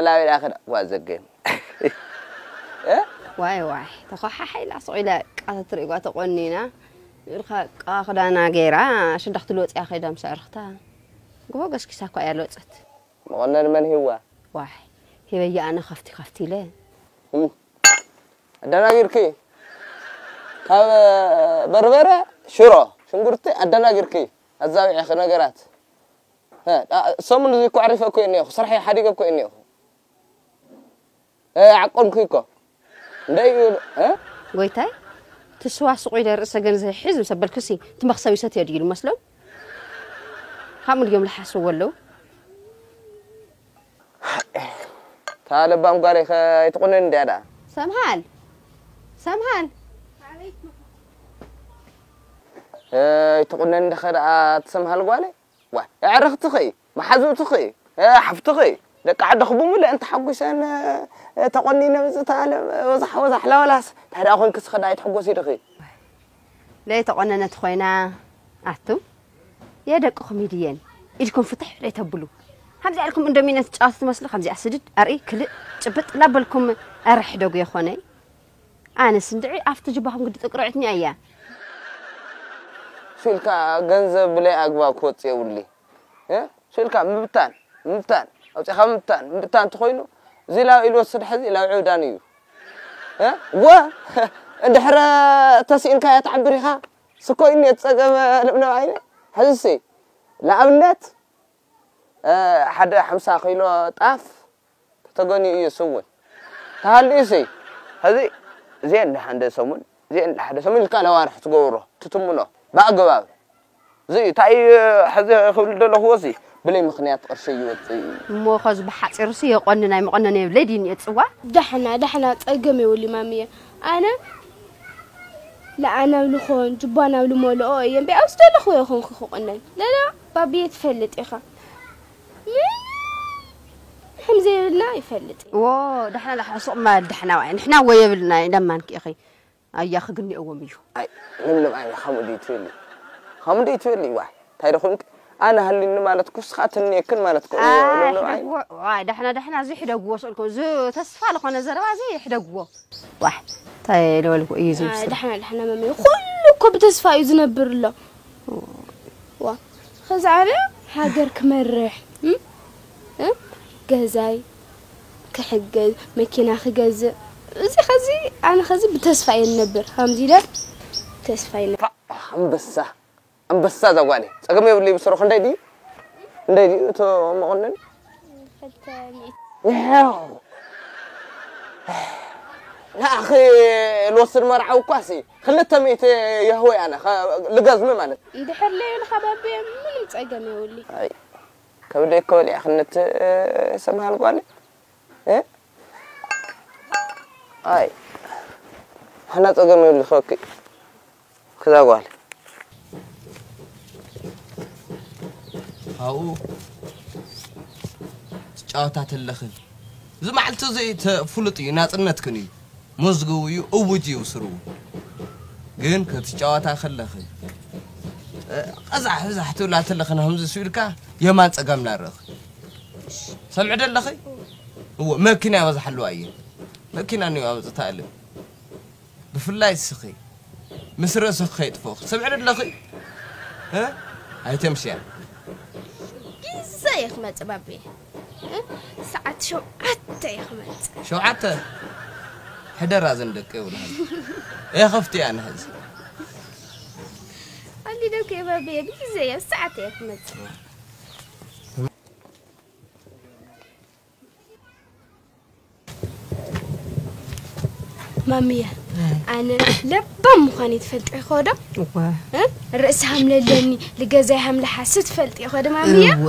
ላቤላ ከዳ ጓዘገን ዋይ ዋይ ተኸሓሓ ኢላ ስቕ ኢለ ቃ ተትርኢ ጓ ተቖኒና ኢልካ ቃ ክዳና ገይራ ሽዳኽ ትልወፅ እያ ከይዳ ምስ ኣዕርኽታ ጎሆ ገስኪሳ እኳ እያ ለወፀት መቐነን መን ሂዋ ዋይ ሂበያ ኣነ ከፍቲ ከፍቲ ኢለ ኣደናጊርኪ ካብ በርበረ ሽሮ ሽንጉርቲ ኣደናጊርኪ ኣዛቢዕኺ ነገራት ሰሙን እዚ እኮ ዓሪፈ እኮ እኒኹ ስራሕ ሓዲገ እኮ እኒኹ ዓቆምኩ እኮ እንደይ ጎይታይ ትስዋ ስቑ ኢለ ርእሰ ገንዘብ ይሕዝ ምስ ኣበልኩሲ እቲ መኽሰብ ይሰትዮ ድዩ ዝመስሎም ከምኡ ድዮም ልሓስዎ ኣለዉ እታ ለባም ጓለይ ከ ኣይትቑነን እንድያ ደኣ ሰምሃል ሰምሃል ኣይትቑነን እንድኸ ደኣ ትሰምሃል ጓለይ ዋ ኣዕርኽትኺ መሓዙትኺ ሓፍትኺ ደቂ ዓድኺ ብምልአን ተሓጒሰን ተቖኒነ ምፅእ ተኣለ ወዛሕ ወዛሕ ላወላስ እንታይ ደኣ ኮንኪ ስኸ ደኣ ኣይትሕጎሲ ድኺ ለይተቖነነት ኮይና ኣቱም የደቅኹም ይድየን ኢድኩም ፍትሕ ለይተብሉ ከምዚኣ ኢልኩም እንዶሚነ ትጫወቱ ትመስሉ ከምዚኣ ስድድ ኣርኢ ክልእ ጭብጥ ላበልኩም ኣረ ሕደጉ የኾነይ ኣነስ እንድዒ ኣብቲ ጅባኹም ግዲ ጥቅርዕትኒ ኣያ ስኢልካ ገንዘብ ብለይ ኣግባብ ክወፅእ የብሉይ ስኢልካ ምብታን ምብታን ኣውፂኻ ምብታን ምብታን እንተኾይኑ እዚ ላብ ኢሉ ወስድ ሕዚ ላብ ዕብዳን እዩ ወ እንድሕረ ተስኢንካያ ትዓብር ኢኻ ስኮ ኢኒ የትፀገመ ልብነብ ዓይነ ሕዝሲ ንኣብነት ሓደ ሓምሳ ኪሎ ጣፍ ተተገኒኡ እዩ ስውን ተሃልዩሲ ሕዚ እዚአን ሓደ ሰሙን እዚአን ሓደ ሰሙን ኢልካ ለዋርሕ ትገብሮ ትትምኖ ብኣገባብ እዚ እንታይ ሕዚ ክብል ዘለኽዎ ሲ ብለይ ምኽንያት ቅርሺ ይወፅእ እዩ እሞ ኸዚ ብሓፂሩ ሲ የቆኒ ናይ መቆነን የብለይ ድዩ የፅዋ ዳሕና ዳሕና ፀገም የብሉ ማምየ ኣነ ለኣናብ ልኾን ጅባናብ ልመልኦ እየ እምበይ ኣብዚ ዘለኽዎ ይኹንኪ ክቑነን ለለ ባብየ ትፈልጥ ኢኻ ምንም ከምዘይብልና ይፈልጥ እዩ ዎ ዳሕና ዳሕና ሱቕ ማል ዳሕና ዋይ ንሕና ወ የብልና ለማንኪ ኢኺ ኣያ ክግንየዎም እዩ ኣይ ለምለም ዓይኒ ከምኡ ድዩ ትብሊ ከምኡ ድዩ ትብሊ ዋይ እንታይ ዶ ኮንክ ኣነ ሃልኒ ማለት ኩስኻ ትንየክን ማለት ኮ ለምለም ዓይኒ ዋይ ዳሕና ዳሕና እዚ ሕደግዎ ስእልኩም እዚ ተስፋ ዝኾነ ዘረባ እዚ ሕደግዎ ዋይ እንታይ ለበልኩ እዩ ዝምስል ዳሕና ዳሕና መመይ ኩሉ እኮ ብተስፋ እዩ ዝነብር ኣሎ ዋ ኸዚ ኣነ ሃገር ክመርሕ ገዛይ ክሕገዝ መኪና ክገዝእ እዚ ኸዚ ኣነ ኸዚ ብተስፋ እየ ዝነብር ከምዚ ኢለ ተስፋ ይነ ኣንበሳ ኣንበሳ እዛ ጓለይ ጸገም የብለይ ብስሩ ክንደይ ድዩ ክንደይ ድዩ እቶ መቆነን ንኣኺ ልወስድ መርዓዊ እኳ ሲ ክልተ ሚእቲ የህወይ ኣነ ልገዝሚ ማለት እንድሕር ለይብልኻ ባብየ ምንም ጸገም የብሉይ ከብደ እኮ በሊዕኽነት ሰምሃል ጓል ኣይ ሓና ጸገም የብልኸኪ ክዛ ጓል ኣብኡ ትጫወታ ተለኽን እዚ መዓልቲ እዚ ፍሉጥ እዩ ናፅነትክን እዩ መዝግቡ እዩ እውጅ እዩ ስርዉ ግን ክትጫወታ ከለኺ ቀዛሕ ብዛሕ ትብላ ተለኽን ከምዚ ስኢልካ የማን ፀጋም ናርኽ ሰምዕ ደለኺ እዎ መኪና ይበዝሓለዋ እየ መኪና ንዩ ኣምፅታ ኣለ ብፍላይ እስኺ ምስ ርእስኺ ከይጥፍእኺ ትሰምዒ ዶ ኣለኺ? እ? ኣይተምሽያ። ግዘ እየ ክመፅእ ባቢ። እ? ሰዓት ሸውዓተ እየ ክመፅእ። ሸውዓተ? ሕደራ እዘን ደቂ የብልሃን። እየ ከፍቲ እያ ንሕዚ። ኣሊደኩ እየ ባቢ፣ ብግዘ እየ፣ ሰዓት እየ ክመፅእ። ማምየ ኣነ ለባም ምዃን ትፈልጢ ይኸዶ እወ ርእሲ ሃምለለኒ ልገዛይ ሃምለ ሓስብ ትፈልጢ ይኸዶ ማምየ እወ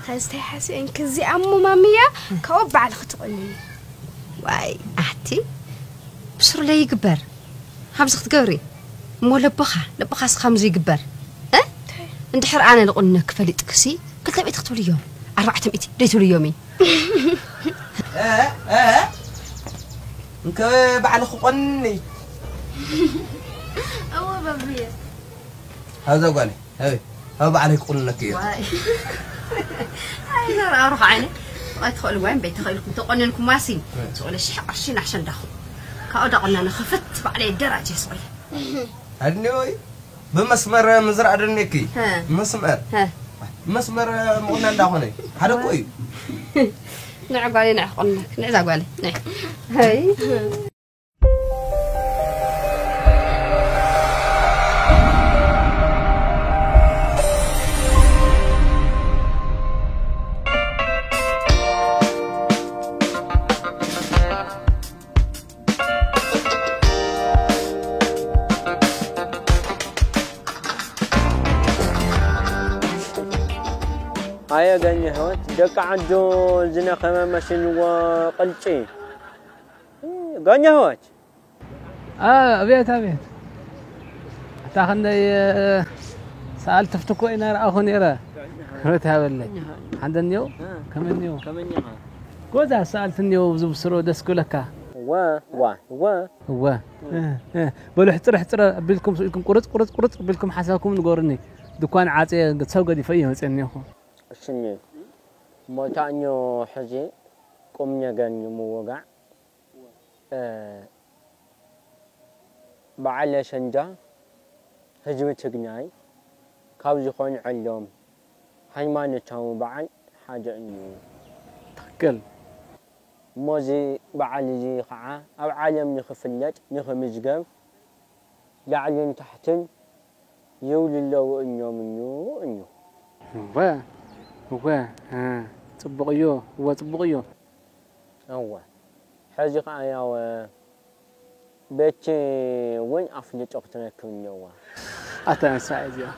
ከዝታይ ሓስብ እንክዚ ኣሞ ማምየ ካብኡ ባዕልኺ ትቕንኒ ዋይ ኣቲ ብስሩ ለይግበር ከምዚ ክትገብሪ እሞ ለቦኻ ለቦኻስ ከምዚ ይግበር እ እንድሕር ኣነ ልቑንነኪ ፈሊጥክሲ ክልተ ሚእቲ ክትብልዮም ኣርባዕተ ሚእቲ ደይትብልዮም እዩ እንከ ባዕልኺ ቆኒ እወ በብየ ሃዛ ጓለይ ሃበይ ሃበ ባዕለይ ክቁንነኪ እየ ኣይዘርኣሩኽ ዓይነ ኣይትኽእልዋ እምበይ ተኽኢልኩም ተቖኒንኩማሲ፣ ዝኾነ ሽሕ ቅርሺ ንኣሸንዳኹም። ካብኡ ዳቑናነ ክፍት ባዕለይ ደራጀ ስቑየ። ኣድንዮይ ብመስመር ምዝራእ ደኔኪ። ሀ። መስመር ሀ። መስመር ምቑና እንዳኾነ ሓደ እኮ እዩ። ንዕ ጓለይ ንዕ ክቑነክ ንዕ እዛ ጓለይ ንዕ። ሀይ። ኣየ ጋኛ ህይወት ደቂ ዓዱ ዝነኸመ መሲልዎ ቅልጪ። ጋኛ ህይወት ኣቤት ኣቤት። ኣታ ክንደይ ሰኣልቲ ፍትኮ ኢና ረኣኹ ነይረ። ክብረት ያበለይ። ሓንደ እኒው ከመይ እኒው? ጎዛ ሰኣልቲ እኒው ዝብስሮ ደስ ክብለካ። እወ እወ እወ እወ እ፣ እ። በሉ ሕፅረ ሕፅረ ኣቢልኩም ስኢልኩም ቁርፅ ቁርፅ ቁርፅ ኣቢልኩም ሓሳብኩም ንገሩኒ። ድኳን ዓፅየ ሰብ ገዲፈ እየ መፅየ እኒኹ። እሽኒ ሞታኞ ሕዚ ቁም ነገር ንምውጋዕ እ፣ በዓል ኣሸንዳ ህዝቢ ትግራይ ካብ ዝኾንዐሎም ሃይማኖታዊ በዓል ሓደ እዩ። ትኽክል። እሞ እዚ በዓል እዚ ኸዓ ኣብ ዓለም ንኽፍለጥ ንኽምዝገብ ላዕልን ታሕትን ይብሉ ኣለዉ እኞም እዩ እዩ። እወ እወ እ፣ ፅቡቕ እዮ እወ ፅቡቕ እዮ። እወ ሕዚ ኸዓ ያው ቤቲ እውን ኣፍልጦ ክትረክብ ኣለዋ። ኣታ ንሳ እዚኣ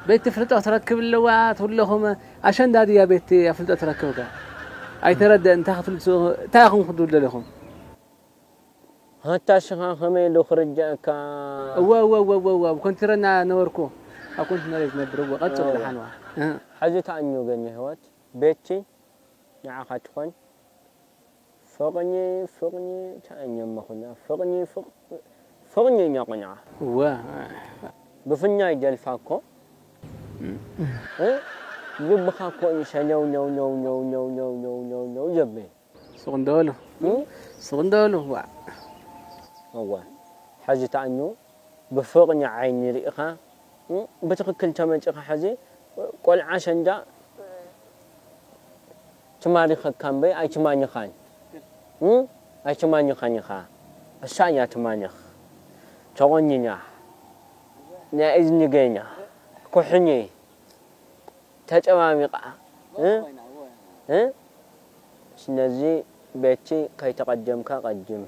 ቤቲ ፍልጦ ትረክብ ኣለዋ ትብለኹም። ኣሸንዳ ድያ ቤቲ ኣፍልጦ ትረክብ ከ? ኣይተረድእ እንታይ ክትብሉ ትስ-፣ እንታይ ኢኹም ክትብሉ ደለኹም? ሃታ ሽኻ ከመይ ኢሉ ክርድኣካ? እወ እወ እወ እወ እወ ኣብ ኮንቲረና ነበርኩ። ኣብ ኮንቲነር ነብር እወ ቀጽል ደሓንዋ። እ። ሕዚ ተኣንዮ ገኒ ህይወት ቤቲ ንዓኻ ትኾን ፍቕኒ ፍቕኒ ተኣኘ መኹና ፍቕኒ ፍቕ ፍቕኒ እኛ ቆንዓ እወ ብፍኛይ ደልፋ እኮ እ? ልብኻ እኮ እዩ ሸለው ለው ለው ለው ለው ለው ለው ለው ለው ዘብል ሱቕ እንደበሉ እ? ሱቕ እንደበሉ ዋ እወ ሕዚ ተኣንዩ ብፍቕኒ ዓይኒ ርኢኻ እ? ብትኽክል ተመፂኻ ሕዚ ቆልዓ ሸንዳ ትማሪኸካ እምበይ ኣይትማኒኻን እ? ኣይትማኒኻን ኢኻ እሳ እያ ትማኒኽ ተቖኒና ናይ እዝኒ ገይና ኩሕኒ ተጨማሚቓ እ? እ? ስለዚ ቤቲ ከይተቐደምካ ቀድም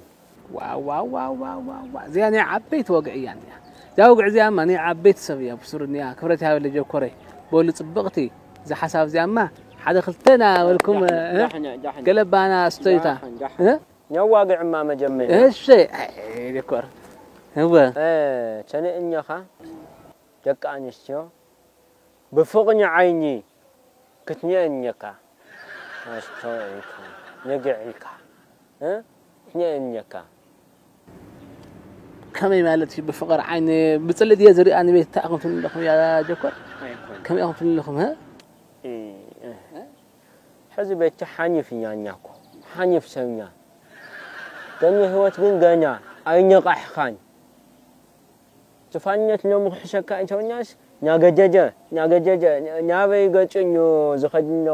ዋው ዋው ዋው ዋው ዋው ዋው። እዚኣ ናይ ዓበይቲ ወግዒ እያ እዚኣ። እዛ ወግዒ እዚኣ እማ ናይ ዓበይቲ ሰብ እያ ብሱር እኒኣ ክብረት ያበለ ጀኮረይ። በሉ ጽብቕቲ እዛ ሓሳብ እዚኣ እማ ሓደ ክልተ ና በልኩም እ? ዳሕነ ዳሕነ ገለባና ስቶይታ ዳሕን ዳሕን እ? ነዋግዕማ መጀመርያ እሺ ኣይ፣ ጀኮር እወ እ፣ ተንእኛኻ ደቂ ኣንስትዮ ብፍቕኒ ዓይኒ ክትንእን እኒካ ኣስተውዒልካ ንግዕ ኢልካ እ? ክትንእን እኒካ ከመይ ማለት እዩ ብፍቕር ዓይኒ ብፅልእ ድየ ዝሪኣ ንቤት እንታይ ኢኹም ትብሉ ኣለኹም ያ ጀኮር ከመይ ኢኹም ትብሉ ኣለኹም እ? እ፣ እ። ሕዚ ቤቲ ሓኒፍ እኛ እኛ እኮ ሓኒፍ ሰብ እኛ ገኒ ህይወት ግን ገና ኣይነቃሕኻን ትፋንነት ሎሚ ክሕሸካ እንተውኛስ ናገደደ ናገደደ ናበይ ገጹ እዩ ዝኸድኖ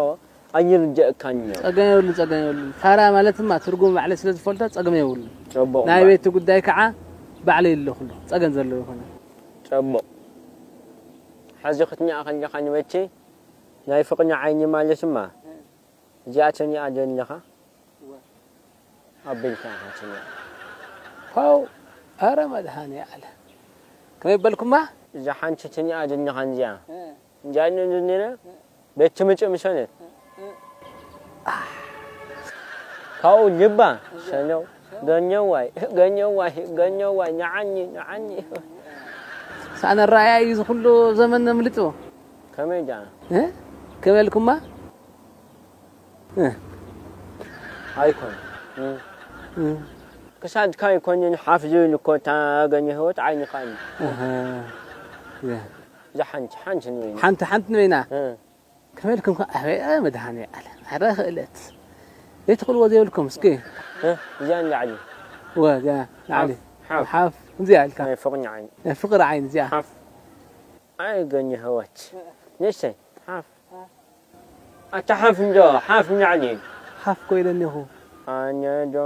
ኣይርደእካን እዩ ጸገም የብሉን ጸገም የብሉን ታራ ማለት ድማ ትርጉም ባዕለይ ስለ ዝፈልጦ ጸገም የብሉን ጽቡቕ ናይ እምበር። ቤት ጉዳይ ከዓ ባዕለይ ኣለኹሉ ጸገም ዘሎ ይኾነ ጽቡቕ ሕዚ ክትኒኣ ከለኻ ንበቲ ናይ ፍቕኒ ዓይኒ ማለት እማ እዚኣ ተኒኣ ዘለኻ ኣቢልካ ኢኻ ትኒኣ ፓው ኣረ መድሃኒ ኣለ ከመይ በልኩማ እዛ ሓንቲ ትኒኣ ዘለኻ እዚኣ እዚኣ ነይረ ቤት ትምጭእ ምሰነት ካብኡ ልባ ሰነው ገኘዋይ ገኘዋይ ገኘዋይ ንዓኒ ንዓኒ ሳነ ራእያ እዩ ዝኩሉ ዘመን ነምልጡ ከመይ ደኣ እ? ከመልኩማ እ፣ ኣይኮን እ፣ ክሳድካ ኣይኮንን ሓፍ ዝብል እኮ እታ ገኘ ህይወት ዓይንኻ እዩ ኣሃ፣ ያ። እዛ ሓንቲ ሓንቲ ንበይና ሓንቲ ሓንቲ ንበይና እ፣ ከመልኩም ከ ኣበይ መድሃኒ ኣለ ኣረ ክእለት ዘይትኽእልዎ ዘይብልኩም እስኪ። እዚኣ ንላዕሊ ወ እዚኣ ንዓሊ ሓፍ ሓፍ እዚኣ ኢልካ ናይ ፍቕኛ ዓይኒ ናይ ፍቕሪ ዓይኒ እዚኣ ሓፍ ኣይገኘ ህወት ንእሽተይ ሓፍ ኣታ ሓፍ እንዶ ሓፍ ንላዕሊ ሓፍ ኮይነ እኒኹ ኣነ ዶ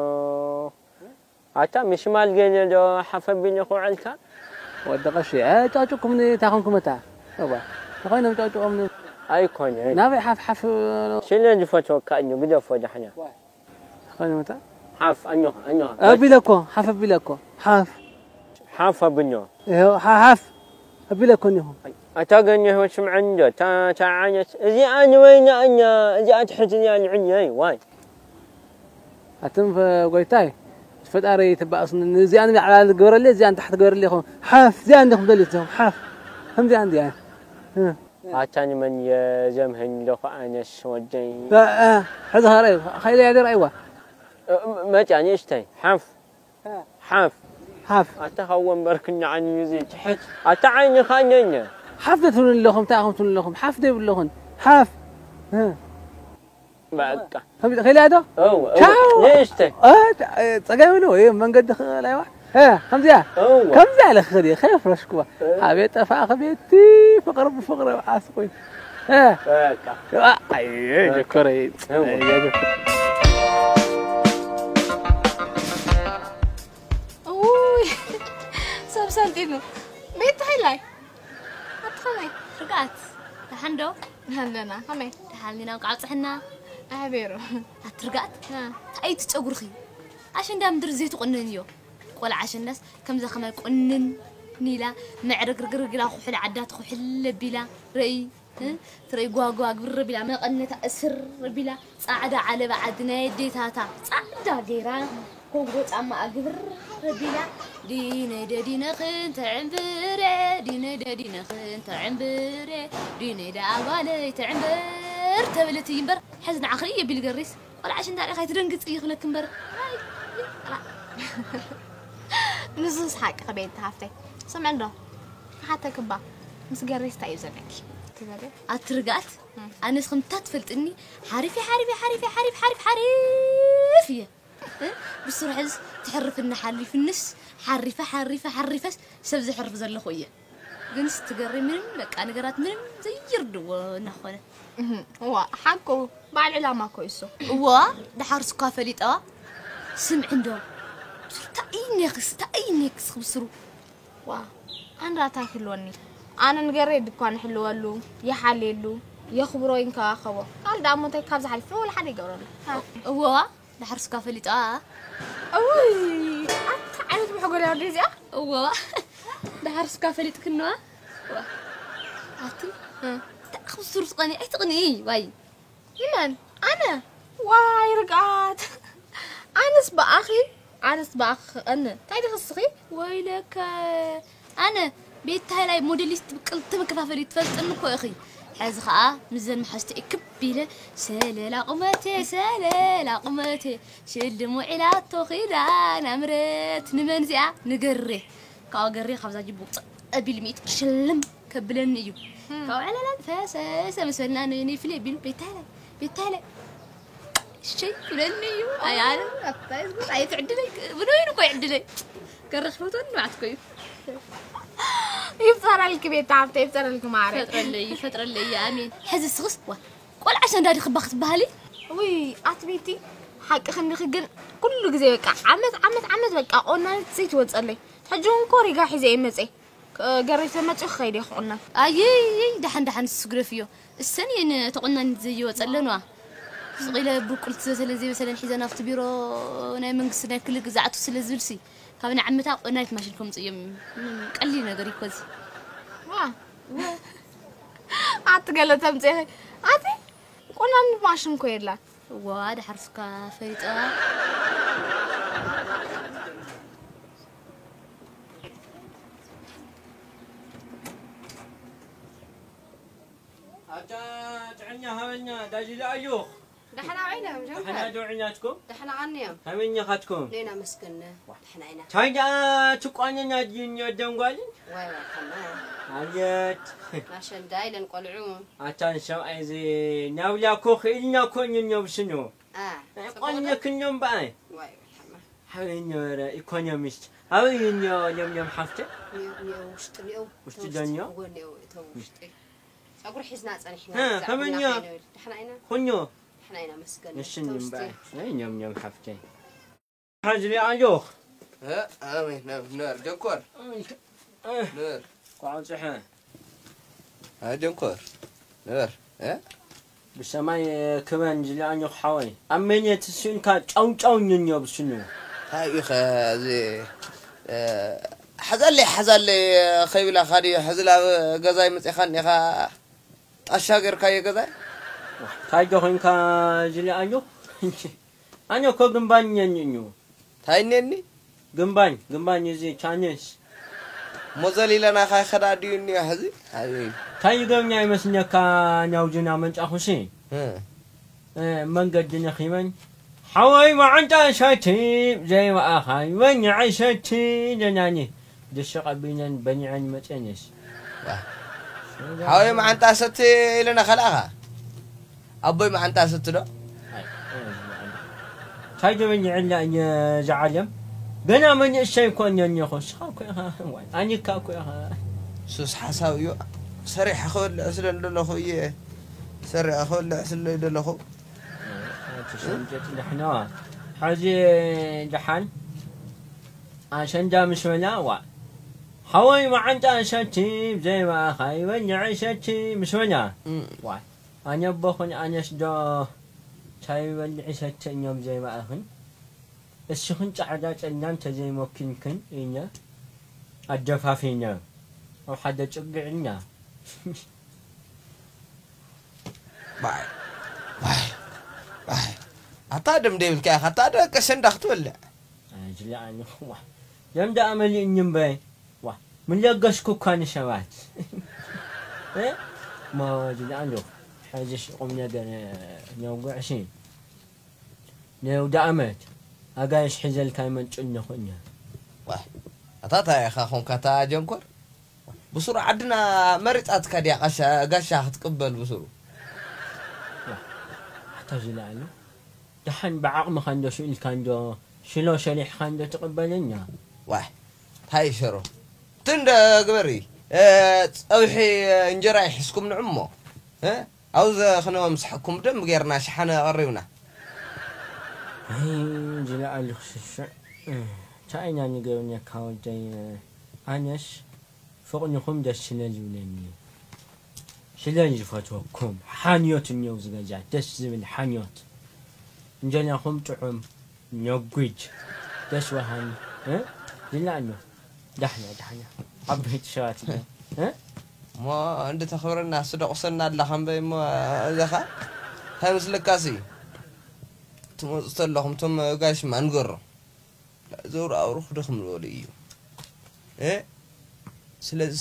ኣታ ምሽማል ገለ ዶ ሓፍ ኣቢለ ክውዕልካ ወዲ ቀሺ ጫጭኩም እንታይ ኮንኩም እታ እዋ ተኾይኖም ጫጭቆም ኣይኮነ ናበይ ሓፍ ሓፍ ስለ ዝፈትወካ እዩ ግደፎ ዳሕና ተኾይኖም እታ ሓፍ ኣኞኻ ኣኞኻ ኣቢለ እኮ ሓፍ ኣቢለ እኮ ሓፍ ሓፍ ኣብኖ ይኸው ሓ- ሓፍ ኣቢለ እኮ እኒኹ ኣታ ገኘ ህይወት ስምዐኒ ዶ እታ እታ ዓይነት እዚኣ ንወይና እኛ እዚኣ ትሕት እዚኣ ንዕኛ ዋይ ኣትም ጎይታይ ፈጣሪ ተባእስ እዚኣ ንላዕላ ግበረለይ እዚኣ ንታሕቲ ግበረለይ ይኹን ሓፍ እዚኣ እንዲኹም ደልትም ሓፍ ከምዚኣ እንዲኣ ኣታ ንመን እየ ዘምህን ኣለኹ ኣነስ ወደይ ሕዚ ኸረ ኸይደ ያደር ኣይዋ መጫ ንእሽተይ ሓፍ ሓፍ ሓፍ ኣታ ካብ ወንበር ክናዓኒ እዚ ትሕት ኣታ ዓይንኻ ነነ ሓፍ ትብሉ ኣለኹም እንታይ ኢኹም ትብሉ ኣለኹም ሓፍ ዘይብሉ ኣለኹን ሓፍ በቃ ከይዳ ዶ እው እው ንእሽተይ ጸገም ኢሉ ወይ መንገዲ ክላይዋ ከምዚያ እው ከምዚያ ኢለ ክኸድ እየ ከየፍረሽክዋ ኣቤት ጠፋእኺ ቤቲ ፍቕሪ ብፍቕሪ ዓስ ኮይኑ በቃ ጀኮረይ ውይ ሰብ ሰልጢኑ ቤት ተኸላይ ኣቲ ከመይ ርግኣት ደሓን ዶ ኣለና ከመይ ደሓን ኢና እንቃዕ ኣብፅሕና ኣሕቤሩ ኣቲ ርግኣት እንታይ እዩ እቲ ጨጉርኺ ኣሸንዳ ምድሪ ዘይትቆነንዮ ቆልዓ ኣሸንዳስ ከምዛ ከማይ ቆንን ኢላ መዕርግርግርግ ኢላ ኩሕሊ ዓዳ ትኩሕል ኣቢላ ረእይ ትረይ ጓጓ ግብር ቢላ መቐነታ እስር ቢላ ጻዕዳ ዓለባ ዓዲ ናይ ኣዴታታ ጻዕዳ ገይራ ኮንጎ ጫማኣ ግብር ቢላ ዲነይ ደዲነኽን ተዕምብረ ዲነይ ደዲነኽን ተዕምብረ ዲነይ ደኣ ጓለይ ተዕምበር ተብልት እምበር ሕዚ ንዓኺ የቢል ገሪስ ቆልዓ ሽንዳ ሪኻ ኣይትደንግጽ ይኽለክ እምበር ንሱስ ሓቂ ከበየት ሃፍተይ ስምዕ እንዶ ክሓተክባ ምስ ገሪስ እንታይ እዩ ዘለኪ ትበለ ኣትርጋት ኣነስ ከምታ ትፈልጥኒ ሓሪፍ ሓሪፍ ሓሪፍ ሓሪፍ ሓሪፍ ሓሪፍ እየ ብስሩ ሕዝ ትሕርፍኒ ሓሊፍንስ ሓሪፈ ሓሪፈ ሓሪፈስ ሰብ ዝሕርፍ ዘለኹ እየ ግንስ ትገሪ ምንም በቃ ነገራት ምንም ዘይርድዎ እናኾነ እዋ ሓቁ በዓል ዕላማ እኮ እዩ እሱ እዋ ደሓር ስኳ ፈሊጠዋ ስምዒ እንዶ እንታይ ነክስ እንታይ ነክስ ክብስሩ ዋ ኣንራታ ይክልወኒ ኣነ ንገሬ ድኳን ይሕልወሉ ይሓልየሉ የኽብሮ ይንከባኸቦ ካልእ ደኣ እሞ እንታይ ካብ ዝሓልፍ ወላ ሓደ ይገብረሉ እወዋ ደሓር ስኳ ፈሊጠዋ እውይ ኣታ ዓይነት መሕጎል ያወደ እዚኣ እወዋ ደሓር ስኳ ፈሊጥክንዋ ኣቲ እንታይ ክብስሩ ትቐኒ ኣይትቕኒ ዋይ ይመን ኣነ ዋይ ርግኣት ኣነስ ብኣኺ ኣነስ ብኣኺ ክቐኒ እንታይ ድኽስኺ ወይለከ ኣነ ቤት ታይላይ ሞዴሊስት ብቅልቲ መከፋፈሊ ትፈልጥኒ እኮ ኢኺ ሕዚ ኸዓ ምስዘን መሓዝተይ ክብ ኢለ ሰለላ ቁመቴ ሰለላ ቁመቴ ሽልም ውዒላቶ ኺዳን ኣምረት ንመን እዚኣ ንገሬ ካብኣ ገሬ ካብዛ ጅቡ ውፅእ ኣቢሉ ሚእቲ ቅርሺ ሽልም ከብለኒ እዩ ካብ ዕላላት ፈሰሰ ምስ በልና ነይፍለ ቢሉ ቤታይለ ቤታይለ ሸይ ክብለኒ እዩ ኣይ ኣነ ኣታይ ዝብል ኣይ ትዕድለይ ብሎይን እኮ ይዕድለይ ገሬ ክፈትወኒ ንባዕት እኮ እዩ ይፍፀረልኪ ቤታ ሃብተ ይፍፀረልኪ ማረ ፈጥረለይ ፈጥረለይ ኣሜን ሕዚ ስኽስ ዋ ቆልዓ ሸንዳ ዲኽባ ክትበሃሊ ውይ ኣቲ ቤቲ ሓቂ ክንዲኺ ግን ኩሉ ግዜ በቃ ዓመት ዓመት ዓመት በቃ ቆናኒት ዘይትወፀለይ ሕጂ እውን ኮሪጋ ሒዘ እየ መፀ ገረይ ተመፅኡ ክኸይድ እየ ክቑነን ኣይይ ደሓን ደሓን ስግደፍዮ እሰን እየን ተቆናኒት ዘይወፀለንዋ ስቕ ኢለ ብቁልቲ ዝበሰለን ዘይበሰለን ሒዘን ኣብቲ ቢሮ ናይ መንግስቲ ናይ ክልል ግዛዕቱ ስለ ዝብልሲ ካብ ንዓመታ ቆናኒት ማሽን ከምፅእ እዮም ቀሊል ነገር ይኮዚ ኣቲ ገለ ተምፅእ ኣቲ ቆናኒት ማሽን ኮ የላን እዋ ደሓር ስካ ፈሊጠዋ ኣታ ጥዕና ሃበና ዳሊላ ኣዮኽ ደሕና ውዒሎም ደሕና ጀንፈር ዶ ውዒላትኩም ደሕና ቀንዮም ከመይ እኒኻትኩም ኔና መስገነ ደሕና ኢና ታይ ደኣ ትቋነና ድዩ እኒኦ ደንጓሊ ዋይ ዋይ ከማ ኣብየት ናሸንዳ ኢለን ቆልዑ ኣታ ንሰብኣይ እዚ ናብላ እኮ ክኢልና እኮ እኒ ነብስኖ ቆኘክን እዮም በኣይ። ሓበይ ነበረ ኢኮኖሚስት። ኣበይ እዩ እኒኦ ለም ለም ሓፍተ? እኒኦ፣ እኒኦ ውሽጢ እኒኦ። ውሽጢ እቶ ዶ እኒኦ? እዎ እኒኦ እቶ ውሽጢ። ጸጉሪ ሒዝና ጸኒሕና። እ፣ እዛ ከመኛ? ቡና ከይንብል። ደሕና ኢና? ኩኞ። ደሕና ኢና መስገን። ንሽን እቶ ውሽጢ። እምበኣይ። ኣይ ለም ለም ሓፍተ። ሓዝሊ ኣጆኽ። እ፣ ኣሜን፣ ኣሜን። ነር ጀኮር። ኣይ፣ እ፣ ነር። ቋንጽሐ። ኣይ ጀኮር። ነር። እ? ብሰማይ ክበን ዝለኣኞ ሓወይ። ኣብ መን እየ ትስእንካ ጫው ጫው እኝንዮ ብስኑ። እንታይ ኢኸ እዚ፣ እ፣ ሓዛለይ፣ ሓዛለይ ከይብላኻ ድዩ? ሕዚ ናብ ገዛይ መጺኻ እኒኻ ጣሻ ጌርካዮ ገዛይ? እንታይ ዶ ኾንካ ዝለኣኞ? ኣነ እኮ ግንባኝ እየኒ እዩ። እንታይ እኔኒ? ግንባኝ፣ ግንባኝ እዚ ቻኔስ። ሞዘል ኢለና ካይ ኸዳ ድዩ እኒኦ ሕዚ? ኣይ። እንታይ ይገብኛ ይመስለካ ናውዝና መንጫኹሲ? እ። እ፣ መንገዲ ነኺበን። ሓወይ መዓንጣ እሳቲ ዘይበኣኻ ይበኝ ዓይሰቲ ደናኒ። ድሽ ቀቢነን በኒዐን መጨነስ። ዋ። ሓወይ መዓንጣ እሰቲ ኢለና ከልኣኻ። ኣቦይ መዓንጣ እሰቲ ዶ? እንታይ ዶ በኒዐላ እየ ዝዓለም? ገና መንእሰይ እኮ እየ እኒኦኹ። ንስኻ እኮ ኢኻ። ዋይ፣ ኣኒካ እኮ ኢኻ። ሱስ ሓሳብ እዩ። ሰሪሐ ክበልዕ ስለ እንደለኹ እየ። ሰሪሐ ክበልዕ ስለ እንደለኹ። ኣቲ ሸምጨጭ ደሕና። ሕዚ ደሓን ኣሸንዳ ምስ በላ፣ ዋ። ሓወይ መዓንጣ እሰቲ ዘይበኣኻ ይበልዕ እሰቲ ምስ በላ። እም። ዋ። ኣነ ኣቦኽን ኣነስ ዶ ቻይ ይበልዕ እሰቲ እዮም ዘይበኣኽን? እስኽን ጻዕዳ ጸላም ተዘይሞኪንክን ኢነ ኣደፋፊነ ኣብ ሓደ ጽግዕና። ባይ፣ ባይ፣ ባይ። ኣታ ደም ደይብልካ ኢኻ፣ ኣታ ደቂ ኣሸንዳ ክትበልዕ። ኣይ፣ ዝለኣኒ፣ ዋ። ደም ደኣ መሊእኒ እምበይ። ዋ፣ ምን ለገስኩ እኳ ንሰባት። እ? ማ ዝለኣኒ፣ ሕዚስ ቁም ነገር ነውግዕሲ። ነውዲ ዓመት፣ ኣጋይሽ ሒዘልካ ይመጽእ ኣለኹ እኛ። ዋ፣ ኣታ እንታይ ኢኻ ኾንካ፣ ኣታ ጀንኮር? ብስሩ ዓድና መሪጻትካ ድያ፣ ጋሻ፣ ጋሻ ክትቅበል ብስሩ? ዋ፣ ኣታ ዝለኣኒ። ደሓን ብዓቕምኻ እንዶ ስኢልካ እንዶ ሽሎ ሰሪሕኻ እንዶ ትቕበለና። ዋይ፣ እንታይ ሽሮ? እቲ እንደ ግበሪ፣ እ፣ ጸብሒ እንጀራ ይሕዝኩም ንዑ እሞ፣ እ፣ ኣብኡ ዘኽነወ ምሳሕኩም ብደንቢ ጌርና ሸሓነ ኣቐሪብና። ኣይ፣ እንጅላ ኣለኹ ሽሽዕ። እ፣ እንታይ ኢና ንገብረካ ወደይ? ኣነስ ፍቕንኹም ደስ ስለ ዝብለኒ፣ ስለ ዝፈትወኩም፣ ሓንዮት እኒኦ ዝገዛ፣ ደስ ዝብል ሓንዮት። እንጀራኹም ጥዑም፣ ነጒድ፣ ደስ በሃሊ፣ እ? ዝለኣኖ። ዳሕና፣ ዳሕና። ዓበይቲ ሰባት እዮም፣ እ? እሞ እንድተኽብረና ስደቑሰና ኣለኻ እምበይ እሞ፣ እዚኻ እንታይ ምስልካሲ? ትመፁ ተለኹም፣ እቶም ጋሽ ማንገሮ። ዘውር ኣውርኽ ድኽም ዝበሉ እዩ። እ? ስለዚ፣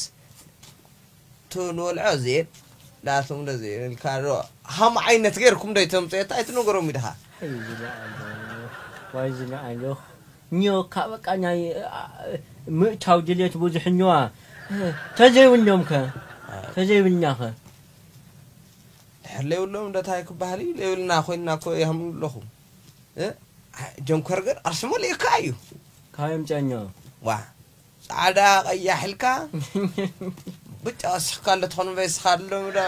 ቱ ንወልዖ ዜን፣ ላቶም ዶ ዜን፣ ኢልካ ዶ፣ ሃም ዓይነት ጌርኩም ዶ ይተምፅኤታ? ኣይትነገሮም ኢድኻ። ዋይ ዝለኣሎ፣ ዋይ ዝለኣሎ። ኒዮ፣ ካብ በቃ ናይ፣ አ፣ ምእታው ድሌት ብዙሕ ኒዋ። ተዘይብሎም ከ? ተዘይብልና ከ? ድሕር ለይብሎም ዶ ታይ ክበሃል እዩ? ለይብልና ኮይንና እኮ ይሃምኑ ኣለኹ። እ? ጀንኮር ግን ኣስመሊእካ እዩ። ካበይ ኣምጺኣኛ? ዋ፣ ጻዕዳ ቀያሕ ኢልካ ብጫ ወሲኽካ ኣሎ ትኾን በይ እስኻ ኣሎ ዶ?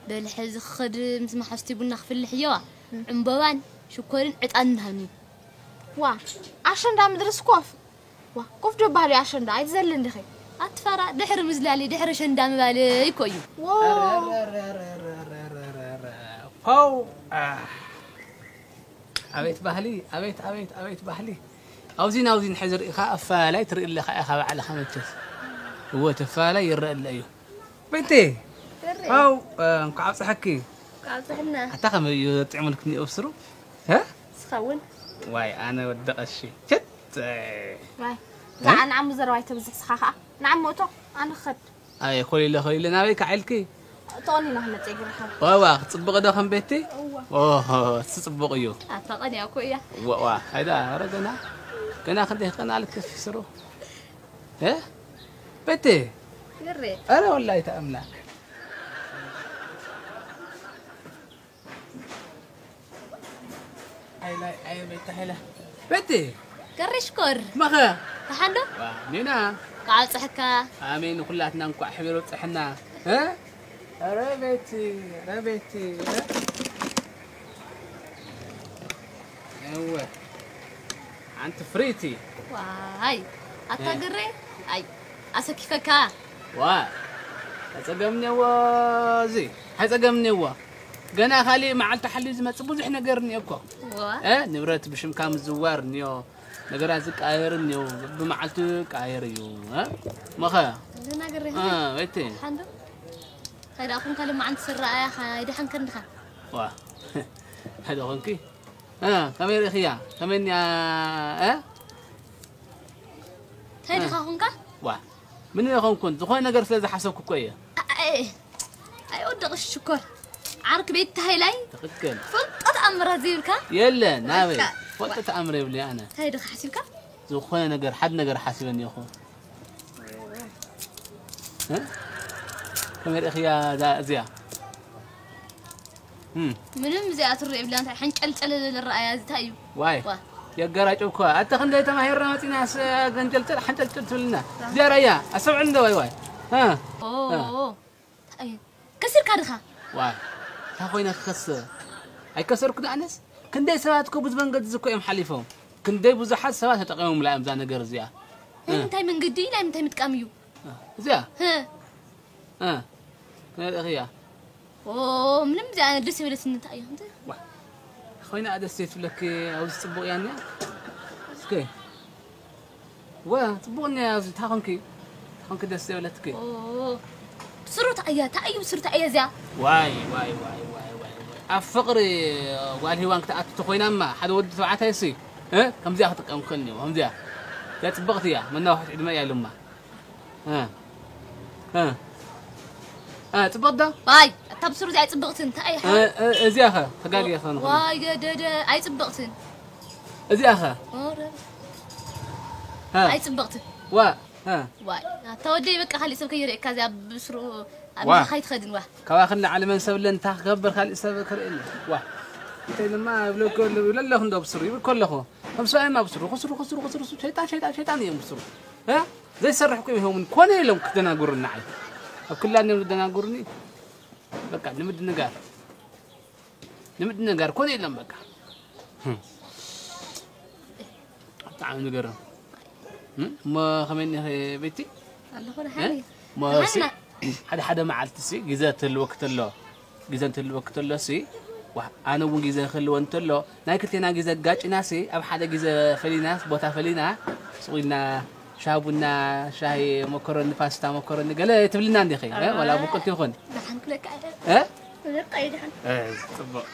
በል ሕዚ ክኸድ ምስ መሓዝቲ ቡና ክፍልሕ እየዋ። ዕምበባን ሽኮርን ዕጣንን ሃብኒ። ዋ፣ ኣሸንዳ ምድርስ ኮፍ። ዋ፣ ኮፍ ዶ በሃሉ ኣሸንዳ፣ ኣይትዘልን ዲኺ? ኣትፈራ፣ ድሕሪ ምዝላሊ፣ ድሕሪ ኣሸንዳ ምባል እኮ እዩ። ዎ። ፖው፣ ኣህ። ኣቤት ባህሊ፣ ኣቤት፣ ኣቤት፣ ኣቤት ባህሊ። ኣውዚን ኣውዚን ሕዚ ርኢኻ ኣፈላላይ ትርኢ ኣለኻ ኢኻ ባዕልኻ መቸስ። እወ፣ እቲ ኣፈላላይ ይረአ ኣሎ እዩ። ቤቴ፣ ብሬ። ፓው፣ እ፣ እንኳዕ ኣብፀሐኪ። እንኳዕ ኣብፀሐና። ኣታ ከመይ እዩ ጥዕሙልክኒ እብስሩ? እ? ንስኻ እውን። ዋይ፣ ኣነ ወዲ ቀሺ። ቸት! ዋይ፣ እ? ንዓ ንዓሙ ዘረባ ኣይተብዝሕ፣ ንስኻ ኸዓ ንዓሙ እቶ፣ ኣነ ክኸድ። ኣየ፣ ኮሊለ፣ ኮሊለ፣ ናበይ ከዓ ኢልኪ? ተቐኒና ክንመጽእ ግርሓ። ዋዋ፣ ክጽብቕ ዶ ከም ቤቲ? እዋ። ኦሆ፣ እሱ ጽቡቕ እዩ። ኣታ ቀንያ እኮ እያ። ዋ፣ ዋ፣ ኣይዳ፣ ኧረ ገና፣ ገና ክንደይ ክቐንኣልክ ስሩ። እ? ቤቲ? ግሬ። ኧረ ወላሂ ተኣምላክ። ሃይላይ፣ ኣየ ቤቲ፣ ሃይላ። ቤቲ! ገሬ ሽኮር። መኸ? ደሓን ዶ? ዋ፣ ኒና። እንኳዕ ኣብፀሐካ። ኣሜን፣ ንኩላትና እንኳዕ ሕብር ኣብፀሐና። እ? ኧረ ቤቲ፣ ኧረ ቤቲ፣ እ? እወ። ሓንቲ ፍሪቲ። ዋይ፣ ኣታ እ። ግሬ፣ ኣይ፣ ኣሰኪፈካ። ዋ፣ ኣይጸገምኔዎ፣ እዚ፣ ኣይጸገምኔዎ። ገና ካሊእ መዓልቲ ሓልዩ ዝመጽእ ብዙሕ ነገር እኒኦ እኮ። ዋ። እ፣ ንብረት ብሽምካ ምዝዋር እኒኦ፣ ነገራት ዝቀያየር እኒኦ፣ ብመዓልቱ ይቀያየር እዩ። እ? መኸ? ደህና ግሬ፣ እ፣ ወይቴ። ሓንዶ? እንታይ ደኣ ኹንካ፣ ሎማዓንቲ ስረኣያ፣ ኸ-፣ ኣይደሓንከን ድኻ? ዋ። እንታይ ደኣ ኾንኪ? እ፣ ከመይ ርኢኽያ? ከመይ እኒኣ? እ? እንታይ እ። ድኻ ኹንካ? ዋ። ምን ኣይኾንኩን፣ ዝኾነ ነገር ስለ ዝሓሰብኩ እኮ እየ። ኣ-፣ ኣይ፣ ኣይወድቕሽ ሽኮር። ዓርክ ቤት ተሃይላይ? ትኽክል። ፍልጠት ኣምራት ዘይብልካ? የለን፣ ናበይ? በቃ። ፈልጠት ኣምር የብለይ ኣነ። እንታይ ድኻ ሓሲብካ? ዝኾነ ነገር፣ ሓደ ነገር ሓሲበ እኒኦኹ። እ? ከመይ ርኢኽያ እዛ፣ እዚኣ? እም። ምንም እዚኣ ትርእ የብላ፣ እንታይ ሓንጨልጨል ዝብል ረኣያ፣ እዚ እንታይ እዩ? ዋይ። ዋ። የገራጨው እኮ። ኣታ ክንደይ ተማሂርና መጺናስ ገንጨልጨል፣ ሓንጨልጨል ትብልና። ዋ። እዚኣ ራያ፣ ኣስተውዕል እንዶ ዋይ ዋይ። እ? ኦ፣ እ። ኦ። እንታይ እዩ? ከሲርካ ድኻ? ዋይ። እንታይ ኮይነ ክኸስር? ኣይከሰርኩን ኣነስ። ክንደይ ሰባት እኮ ብዙ መንገዲ እዚ እኮ እዮም ሓሊፎም። ክንደይ ብዙሓት ሰባት ተጠቒሞምላ እዮም እዛ ነገር እዚኣ። ናይ እ። ምንታይ መንገዲ? ናይ ምንታይ ምጥቃም እዩ? እ፣ እዚኣ? እ። እ። ክንደይ እያ? ኦ፣ ምንም እዚኣ ደስ ይበለትኒ፣ እንታይ እዩ? እንታይ? ዋ። ኮይና ደስ ዘይትብለኪ፣ ኣብዚ ጽቡቕ እያ እኒኣ? እስከ። ዋ፣ ጽቡቕ እኒኣ፣ ኣብዚ ታኾንኪ፣ ታኾንኪ ደስ ዘይበለትኪ። ኦ፣ ብስሩ እንታይ እያ? እንታይ እዩ ብስሩ እንታይ እያ እዚኣ? ዋይ፣ ዋይ፣ ዋይ፣ ዋይ፣ ዋይ፣ ዋይ። ኣብ ፍቕሪ ጓል ሂዋን ክትኣቱ ተኾይናማ፣ ሓደ ወዲ ተባዕታይ ሲ፣ እ? ከምዚኣ ክጥቀም ክኽእል እኒኦ፣ ከምዚኣ። እዚኣ ጽብቕቲ እያ፣ መናውሒት ዕድመ እያ ኢሉማ። እ። እ። እ፣ ጽብቕቲ ዶ? ዋይ፣ እታ ብስሩ እዚኣ ኣይጽብቕትን፣ እንታይ እያ? እ፣ እ፣ እዚኣ ኸ? ተጋግየ ኸ ንኹን። ዋይ፣ ገደደ፣ ኣይጽብቕትን። እዚኣ ኸ? ኦረ። እ። ኣይጽብቕትን። ዋ፣ እ። ዋይ፣ ኣታ ወደይ በቃ ካሊእ ሰብ ከይርእየካ እዚኣ ብስሩ ኣብ ዋ። ምንታይ ትኸድን ዋ? ካባኽን ንላዕሊ መን ሰብ ኣለ እንታ ክገብር ካሊእ ሰብ ክርእየኒ። ዋ። እንታይ ድማ ይብለኮ ኣለኹ፣ ይብለ ኣለኹ እንዶ ብስሩ፣ ይብል ከለኹ። ከም ሰብኣይማ ብስሩ፣ ክስሩ፣ ክስሩ፣ ክስሩ፣ ሸይጣን፣ ሸይጣን፣ ሸይጣን እዮም ብስሩ። እ? ዘይሰርሕ እኮ ይኸውን ኮነ ኢሎም ክደናግሩኒ ንዓይ። ኣብ ክላን እዮም ዝደናግሩኒ። በቃ ንምድንጋር። ንምድንጋር ኮነ ኢሎም በቃ። ህም። ብጣዕሚ ዝገርም። ህም? እሞ ከመይ እኒኺ ቤቲ? ኣለኹ እ? ደሓን እየ። እሞ ደሓን ሲ-፣ ኢና። ሓደ ሓደ መዓልቲ ሲ ግዜ ትህልወኪ ተሎ፣ ግዜ እንትህልወኪ ተሎ ሲ፣ ዋ፣ ኣነ እውን ግዜ ክህልወ እንተሎ፣ ናይ ክልቴና ግዜ ኣጋጭና ሲ፣ ኣብ ሓደ ግዜ ፈሊና፣ ቦታ ፈሊና፣ ሱቕ ኢልና ሻሂ ቡና፣ ሻሂ፣ መኮረኒ፣ ፓስታ፣ መኮረኒ፣ ገለ ትብልና እንዲኺ፣ እ? ዋላ ብቁልቲ ይኹን። ደሓን ክብለካ እየ። እ? ክብለካ እየ ደሓን። እ፣ ጽቡቕ።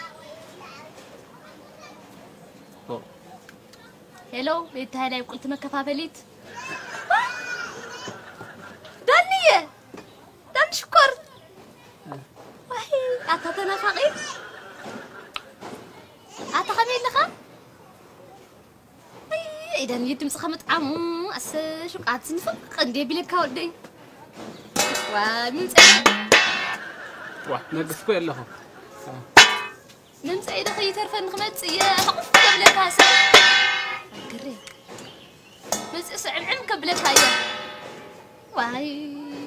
ኦ። ሄሎ፣ ቤት ሃይላይ ብቁልቲ መከፋፈሊት። ዳንየ! ዳን ሽኮር! ዋይ፣ ኣታ ተናፋቒ! ኣታ ከመይ ኣለኻ? ኣይ፣ ዳንየ ድምፅኻ ምጥዓሙ፣ ኣሰ ሹቃት ንፍቕ እንዴ ቢለካ ወደይ። ዋይ፣ ምንፀ-፣ ዋ፣ ነግፍ እኮ የለኹ። ምምፀኢ ዶ ከይተርፈኒ ክመፅእ እየ፣ ሕቑፍ ከብለካ ሰብ። ግሬ። መፅእ ስዕምዕም ከብለካ እየ። ዋይ፣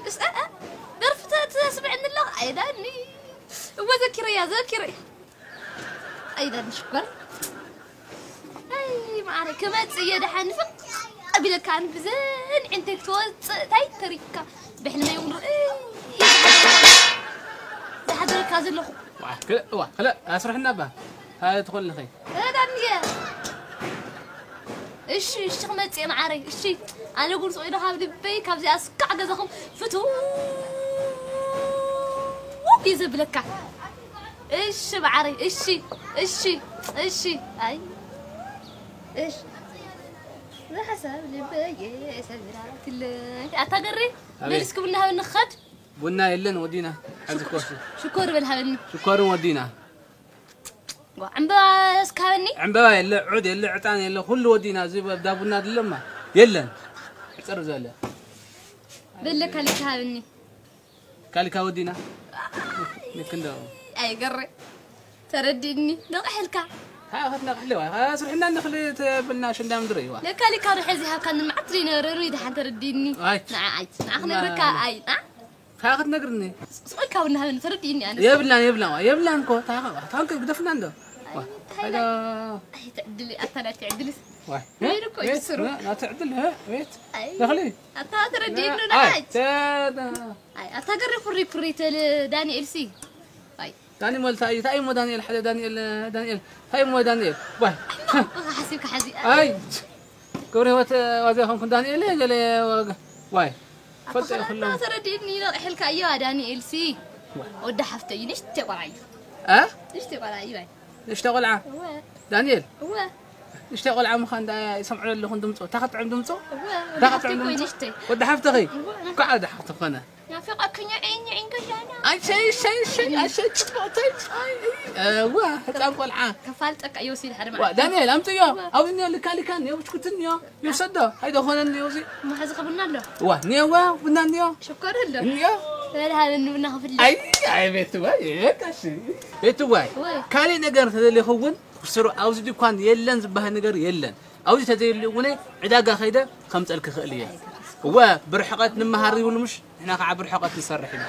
እስ-፣ እ-፣ እ-፣ ደርፊ ተ-፣ ተስምዕኒ ኣለኻ? ኣይዳኒ። እወ፣ ዘኪረያ፣ ዘኪረያ። ኣይዳኒ ሽኮር። ኣይ፣ ማዕረ፣ ክመፅእ እየ ደሓን። ፍቕ ኣቢለካ፣ ኣን ብዘን ዕንተይ ክትወፅእ፣ እንታይ ተሪፍካ? ብሕልመይ እውን ርእይ። ዝሓደረካ ዘለኹ። ዋ፣ ክለ-፣ ዋ፣ ክለ-፣ ኣስርሕና ባ። ሃ፣ ትኾን ለኸይ። እዳንየ። እሺ፣ እሺ፣ ክመጽእ እየ መዓረይ። እሺ። ኣነ ጉርጽ ወይ ዶ ካብ ልበይ፣ ካብዚኣ ስካዕ ገዛኹም ፍትው እዩ ዘብለካ። እሺ፣ መዓረይ። እሺ፣ እሺ፣ እሺ። ኣይ። እሺ። ዝሓሳብ ልበየ ሰሚራትለይ። ኣታ ገሪ፣ ኣቤት። መሊስኪ ቡና ሃበኒ ክኸድ። ቡና የለን ወዲና። ሕዚ ኮፊ ሽኮር በል ሃበኒ። ሽኮርን ወዲና። ዋ፣ ዕምበባ እስካበኒ። ዕምበባ የለ፣ ዑድ የለ፣ ዕጣን የለ፣ ኩሉ ወዲና። እዚ ዳ ቡና ድለማ የለን። ሕፅር ዘለ በለ ካሊካ ሃበኒ። ካሊካ ወዲና። ልክ እንደ ኣይገረ ተረዲእኒ። ነቕሕልካ። ታኸት ነቕሕለ ዋ ስርሕና ንኽል ተብልና ሽንዳ ምድሪ ይዋ። ለካሊካ ዶ ሕዚ ሃብካ ንማዕት ዘይነበረ ሩይ ደሓን ተረዲእኒ። ኣይ። ንዓ ኣይ ንዓ ክነግረካ ኣይ ንዓ ታኸት ነግርኒ። ስቕ ኢልካ እውን ሃበኒ ተረዲእኒ ኣነ። የብላን የብላን ዋ የብላን ኮ ታኸ ታንክ ግደፍና እንዶ። ዋ። ኣይ ትዕድሊ ኣታ ናይ ትዕድልስ። ዋይ ወይ እኮ ይስሩ። ናትዕድል ቤት ኣይ ተኽሊ። ኣታ ተረዲእኒ ኣይ ንዓይ። ኣይ ኣታ ገሪ ኩሪ ኩሪ ተል ዳንኤል ሲ። ኣይ ዳንኤል ታይ ታይ ሞ ዳንኤል ሓደ ዳንኤል ዳንኤል ታይ ሞ ዳንኤል ዋይ ሓሲብካ ሓዚ ኣይ ክብሪ ህይወት ዋዛ ይኾንኩን ዳንኤል ገለ ዋጋ ዋይ ፈልጠ ይኹሎም ተረዲእኒ ነቕሕልካ እዮ ዳንኤል ሲ። ወዲ ሓፍተይ ንሽተ ቆልዓ እዩ። እ ንሽተ ቆልዓ እዩ ኣይ። ንሽተ ቆልዓ እወ ዳንኤል እወ ንሽተ ቆልዓ ምዃን ዳ ይሰምዑ ኣለኹን ድምፆ ታኸጥዕም ድምፆ እወ ታኸጥዕም ሓፍተይ ድምፆ ንሽተ ወዲ ሓፍተኺ ኳዓ ዳ ሓፍቲ ኾነ ናፊቓክኛ ዒኝ ዒኝ ከሻና። ኣይ ሸይ ሸይ ሸይ ኣይ ሸይ ጽቡቕተይ ኣይ እዋ ህፃን ቆልዓ ከፋልጠካ እዮ ሲል ሓደ ዋ ማለት ዳንኤል ኣምፅዮ ኣብዚ ኒዮ ልካሊካ ኒዮ ብሽኩቲ ኒዮ ይውሰዶ ኣይደኾነን ኒዮ እዚ ማሓዚ ከብና ኣሎ። ዋ ኒዮ ዋ ቡና ኒዮ ሽኮር ኣሎ። ኒዮ በል ሃበኒ ቡና ክፍለ። ኣይ ኣይ ቤትዋይ በቃ እሺ ቤትዋይ ወይ። ካልእ ነገር ተደሊኹ እውን ክስሩ ኣብዚ ድኳን የለን ዝበሃል ነገር የለን። ኣብዚ ተዘይሉ እውን ዕዳጋ ከይደ ከምፀልክ ክእል እየ። እወ ብርሕቐት ንምሃር ይብሉ ምሽ ንሕና ከዓ ብርሕቐት ንሰርሕ ኢና።